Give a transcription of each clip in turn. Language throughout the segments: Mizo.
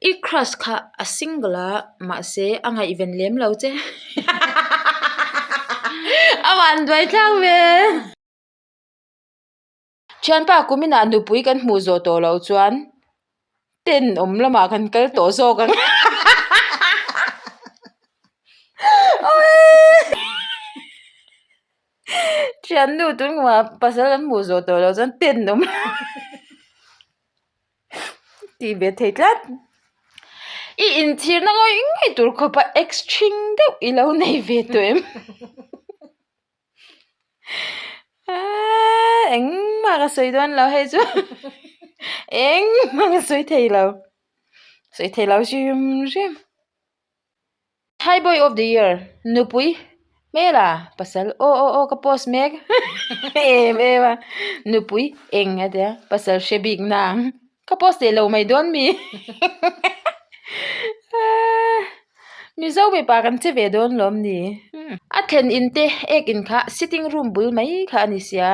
I crush kha a single a, mahse a ngaihven lem lo che. A vanduai thlak ve. Thianpa kuminah nupui kan hmuh zawh tawh loh chuan tent awm lamah kan kal tawh zawk ang. Thiannu tunah pasal kan hmuh zawh tawh loh chuan tent awm tih ve thei tlat. I inchhirna ngawih ngawih tur khawpa ex ṭhing deuh i lo nei ve tawh em? Aaa engmah ka sawi dawn lo hei chu engmah ka sawi thei lo sawi thei lo hrim hrim. Thai boy of the year nupui hmela pasal aw aw aw ka post mek em em a nupui eng a tia pasal hre bik nang ka post leh lo mai dawn mi Mizo mipa kan che ve dawn lawm ni a thlen in te ek in kha sitting room bul mai kha a ni sia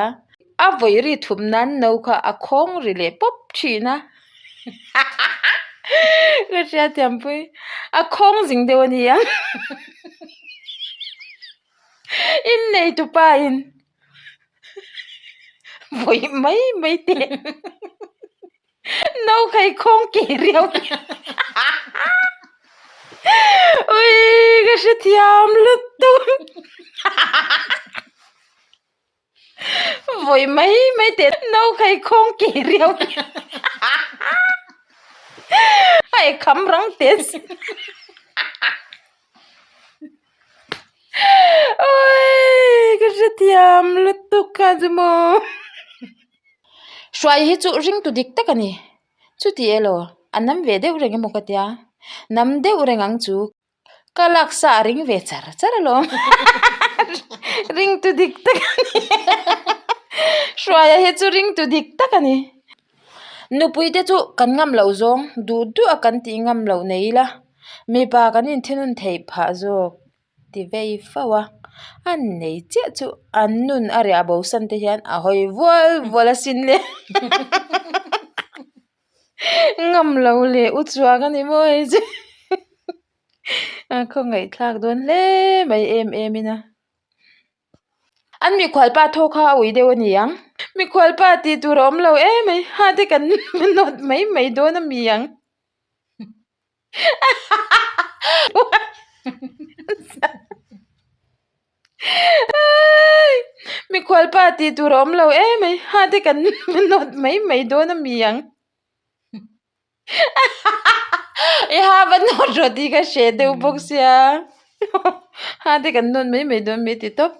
a vawi ri thup nan no kha a khawng ri leh pawp thin a ka hriatthiam pui a khawng zing deuh a nia innei tupa in vawi mai mai teh. No khai khawng ke riau ui ka hrethiam lutuk vawi mai mai teh no khai khawng ke riau a e kham rang teh a sin ui ka hrethiam lutuk kha chu maw. Hruai hi chu ringtu dik tak a ni. Chuti elaw, a nam ve deuh reng emaw ka tia. Nam deuh reng ang chu ka laksa a ring ve char char alawm. Ringtu dik tak a ni. Hruaia hi chu ringtu dik tak a ni. Nupui te chu kan ngam loh zawng duh duh a kan tih ngam loh nei ila mipa kan inthinun theih phah zawk. ti vei fo a a nei chiah chu an nun a riah bo san te hian a hawi vual vual a sin le ngam lo leh u chuang a ni maw hei chu a khawngaih thlak dawn hle mai em em in a an mikhual pa thaw kha a ui deuh a ni ang mikhual pa tih tur a awm lo em mai ha te kan nawt mai mai dawn a mi ang. Mikhual pa tih tur a awm lo em mai ha te kan nawt mai mai dawn a mi ang i ha va nawt rawh tih ka hre deuh bawk sia ha te kan nawt mai mai dawn mi ti tawp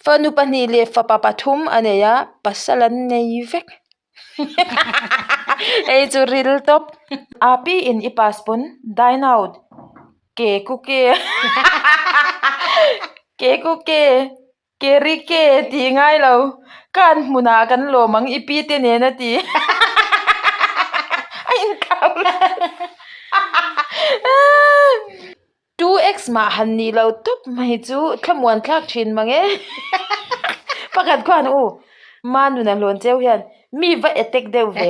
fanu pahnih leh fapa pathum a nei a pasal an nei vek. Hei chu ril tawp. Api in i pass pawn dine out ke ku ke ke ku ke ke ri ke tih ngai lo kan hmunah kan lawm ang i pi te nen a ti a inthlau 2x mah han nih loh tawp mai chu thlamuan thlak thin mang e pakhat khuan u ma nuna hlawn cheu hian mi va attack deuh ve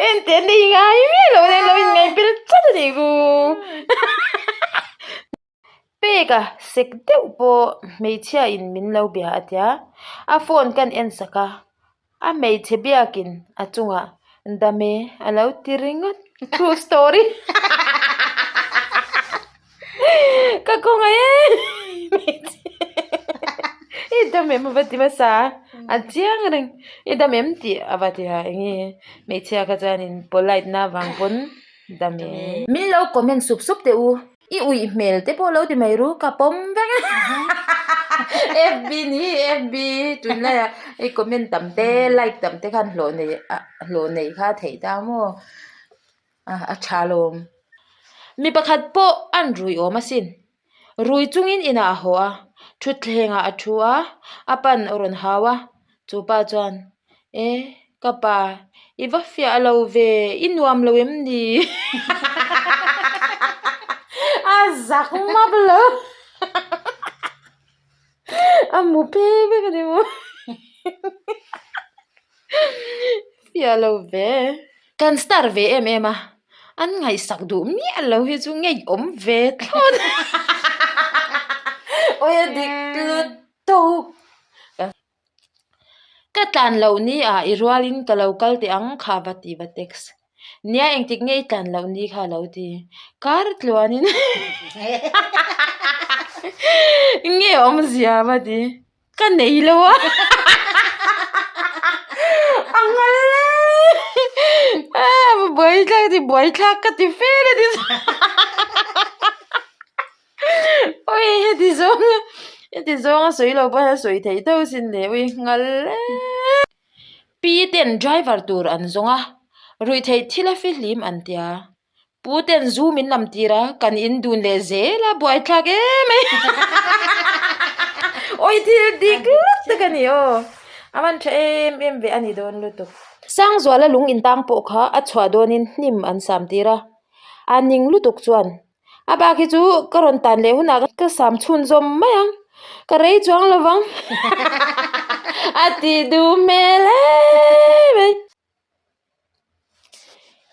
ente nei ngai miah lo nen lo in ngaih bil tlat a nih ku pek a sek deuh pawh hmeichhia in min lo bia a tia a phone kan en sak a. A hmeichhe biakin a chungah dame a lo ti ringawt true story ka khawngaih e hmeichhe i dam em ava ti hmasa a chiang reng i dam em tih ava ti ha enge hmeichhia kha chuanin polite na avang pawn dame min lo comment sup sup teh u. I uih hmel te pawh lo ti mai ru ka pawm vek a fb ni fb tunlai ah hei comment tam te like tam te khan hlawh nei ah hlawh neih kha a theih ta maw a tha lawm mi pakhat pawh an rui awm asin rui chungin inah a haw a thutthleng ah a thu a a pan a rawn hau a chupa chuan e Ka pa, i va fiah lo ve, i nuam lo em ni? A zak map lo. A mu phe vek a ni maw? Fiah lo ve. Kan star ve em em a, an ngaihsak duh miah lo hi chu ngeiawm ve thlawt. Awi a dik lutuk. Ka tlan loh ni ah i rualin ka lo kal teh ang kha va ti va text. Nia engtik nge i tlan loh ni kha a lo ti. Kar tluanin nge awmzia va ti. Ka nei lo a a nghal e a buaithlak ti buaithlak ka ti fel a ti ui heti zawng heti zawng a sawi lo pawh hian a sawi theih tho sin le ui nghal e pi ten driver tur an zawng a ruihtheih thil a fihlim an tia. Pu ten zu min lam tir a, kan in dun leh zel a, buaithlak em mai. Awi thil dik lutuk a ni aw. A man tha em em ve a ni dawn lutuk. Sangzuala lung intang pawh kha a chhuah dawnin hnim an sam tir a, a ning lutuk chuan a bak hi chu ka rawn tan leh hunah ka sam chhunzawm mai ang, ka rei chuang lo vang a ti duh hmel em mai.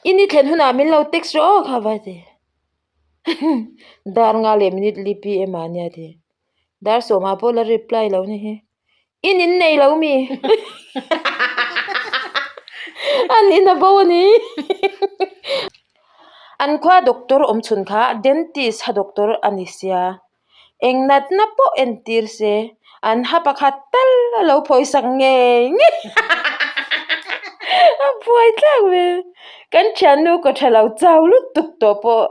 I ni thlen hunah min lo text rawh aw kha vai ti. Dar nga leh minute li pm ah nia ti. Dar sawmah pawh la reply lo ni hi. I nin nei lo mi. A nin a bo a ni. An khua doctor awm chhun kha dentist ha doctor a ni sia. Eng natna pawh entir se an ha pakhat tal a lo phawisak ngei ngei a buai thlak ve. Kan thiannu kaw tha lo chau lutuk tawh pawh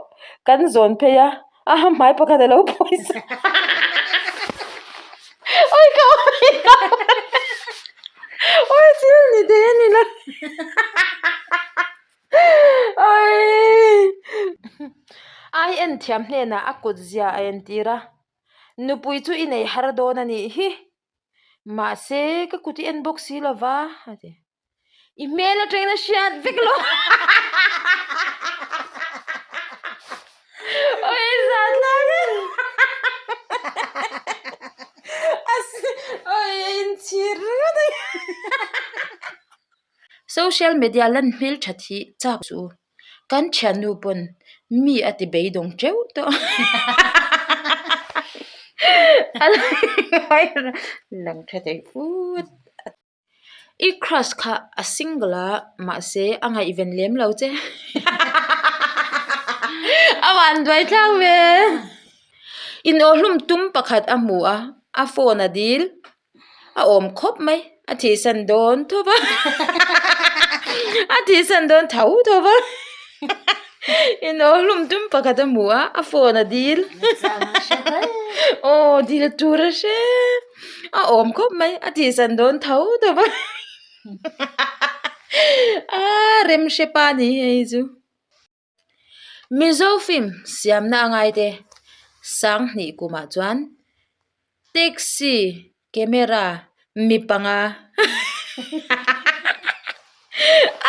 kan zawn phei a, a ha hmai pakhat a lo phawisak awi ka awi awi thil ni thei a ni lo. Ai en thiam hnenah a kut zia a entir a, nupui chu i nei har dawn a nih hi, mahse ka kut i en bawk si lo va a ti. I hmel atangin a hriat vek lo. Awi zat lai a. Awi a inchhir ringawt a ni. Social media lan hmel that hi chak chu kan thiannu pawn mi a ti beidawng teuh tawh a lang tha thei fut i crush kha a single a mahse a ngaihven lem lo che a vanduai thlak ve inawhhlum tum pakhat a hmu a a phone a dil. A awm khawp mai a thihsan dawn tho va a thihsan dawn tho tho va inawhhlum tum pakhat a hmu a a phone a dil aw dil tur a hre a awm khawp mai a thihsan dawn tho tho va a remhre pa a ni hei chu. Mizo film siamna a ngai te sanghnih kumah chuan taxi camera mi panga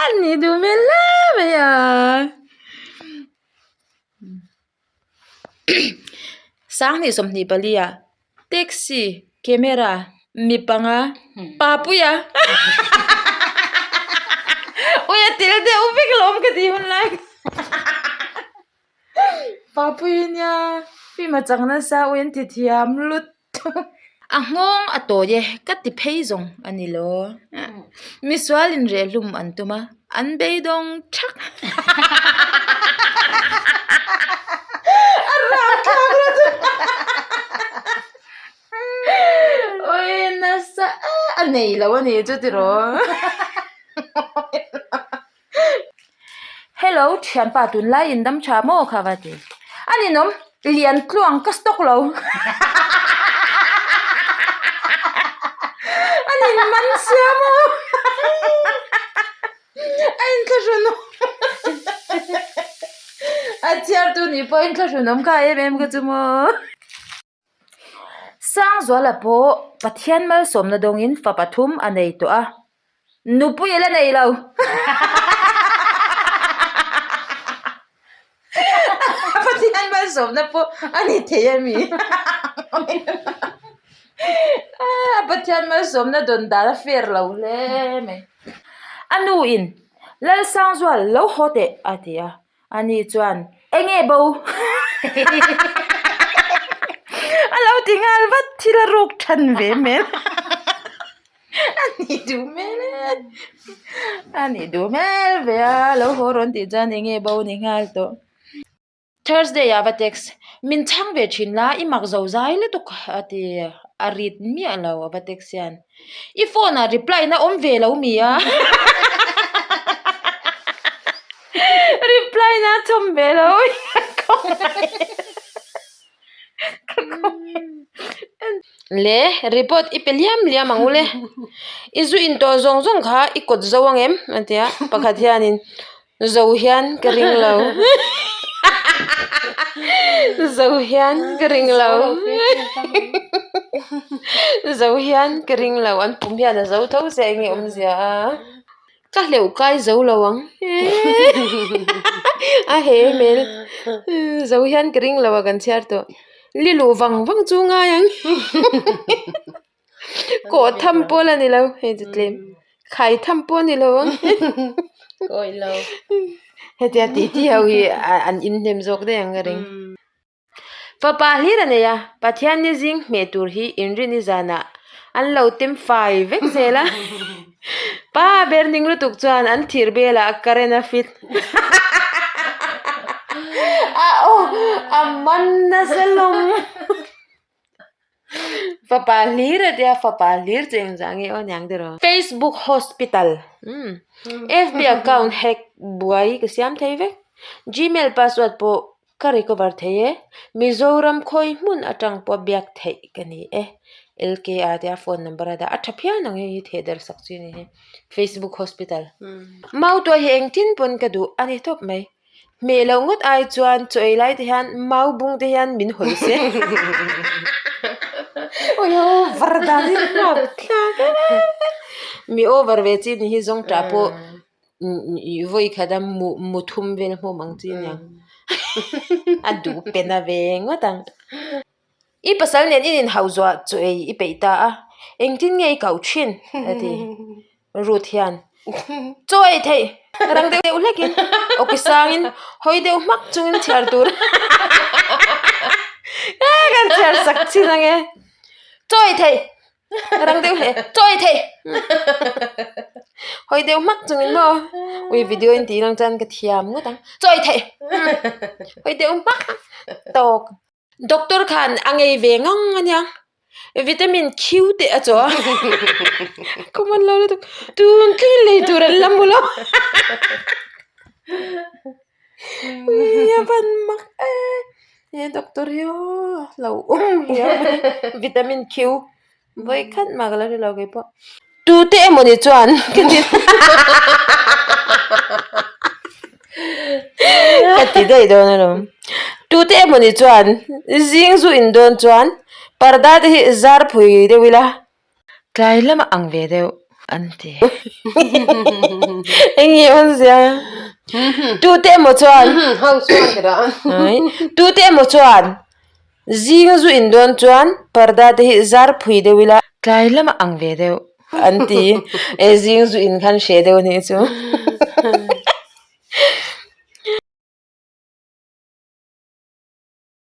a ni duh hmel hle mai a. Sanghnih 24 ah taxi camera mi panga Papuia ui a tel deuh vek alawm ka tih hun lai Papuia nia film a chang nasa ui an ti thiam lut. A nghawng a tawi e, ka ti phei zawng a ni lo. Misual in reh hlum an tum a, an beidawng thak. A rapthlak lutuk. Oi nasa e, a nei lo a ni chu tiraw. Hello thianpa tunlai in dam tha maw kha va ti a ninawm lian tluang ka stock lo a nin man sia maw a inthlahrun awm a chhiartu nih pawh a inthlahrun awm kha em em kha chu maw. Sangzuala pawh Pathian malsawmna dawngin fa pathum a nei tawh a, nupui a la nei lo. Pathian malsawmna pawh a ni thei a mi? Pathian malsawmna dawn dan a fair lo hle mai. A nuin. Lalsangzual, lo haw teh, a ti a. Ani chuan, Enge bo? A lo ti nghal vat, thil a ruk than ve hmel. A nih duh hmel e. A nih duh hmel ve a, lo haw rawn tih chuan enge bo ni nghal tawh. Thursday ah va text, Min chhang ve thin la, i mak zo zai lutuk a ti a rit miah lo a va text hian. I phone ah reply na awm ve lo mi a? Reply na chhawm ve lo Le report i pe liam liam ang u le. I zu in tawh zawng zawng kha i kawt zo ang em? A ti a, pakhat hianin Zo hian ka ring lo. Zo hian ka ring lo. Zo hian ka ring lo. An pum hian a zo tho se eng nge awmzia a. Ka hleuh kai zo lo ang. A he hmel. Zo hian ka ring lo a kan chhiar tawh. Li luh vang vang chu ngai ang. Kawh tham pawh la ni lo hei chu tlem khai tham pawh ni lo ang Kawi lo hetia tih tih ho hi an inhnem zawk daih ang ka ring fapa hlir a nei a Pathian ni zing hmeh tur hi inrin i zanah an lo tem fai vek zel a pa ber ning lutuk chuan an thir belah current a fit a aw a man nasa lawm. Fapa hlir a tia fapa hlir chu engzah nge aw niang tiraw. Facebook hospital umm FB account hack buai ka siam thei vek gmail password pawh ka recover thei e Mizoram khawi hmun atang pawh biak theih ka ni e LKA tia phone number a dah a tha phian ang hei hi theh darh sak chi a ni hi Facebook hospital mautuai hi engtin pawn ka duh a ni tawp mai. Hmeh loh ngawt ai chuan chaw ei lai te hian mau bung te hian min hawi se. Ui over dan hi hlak thlak e. Mi over ve chi ni hi zawng tah pawh vawi khat a mu mu thum vel hmawm ang chi nia. A duh pe na ve ngawt ang. I pasal nen in inhauh zuah chaw ei i peih ta a, engtin nge i kauh thin? a ti. Ruth hian chaw ei theih rang deuh hlekin awki sangin hawi deuh hmak chungin chhiar tur a kan chhiar sak chin ange chaw ei theih rang deuh hle chaw ei theih hawi deuh hmak chungin maw ui video in tih lang chuan ka thiam ngawt ang chaw ei theih hawi deuh hmak tawk. Doctor khan a ngei ve ngang a nia vitamin Q te a chaw a common lo lutuk tun thleng lei tur an la hmu lo ui a van mak e he doctor hi aw lo awm riau mai vitamin Q. Vawi khat mah ka la hre lo kei pawh. Tute emawni chuan ka ti ka ti daih dawn alawm. Tute emawni chuan zing zu in dawn chuan parda te hi zar phui deuh ila tlai lamah ang ve deuh an ti. Eng nge awmzia? Tute emaw chuan tute emaw chuan. Zing zu in dawn chuan parda te hi zar phui deuh ila. Tlai lamah ang ve deuh an ti. E zing zu in khan hre deuh a nih chu.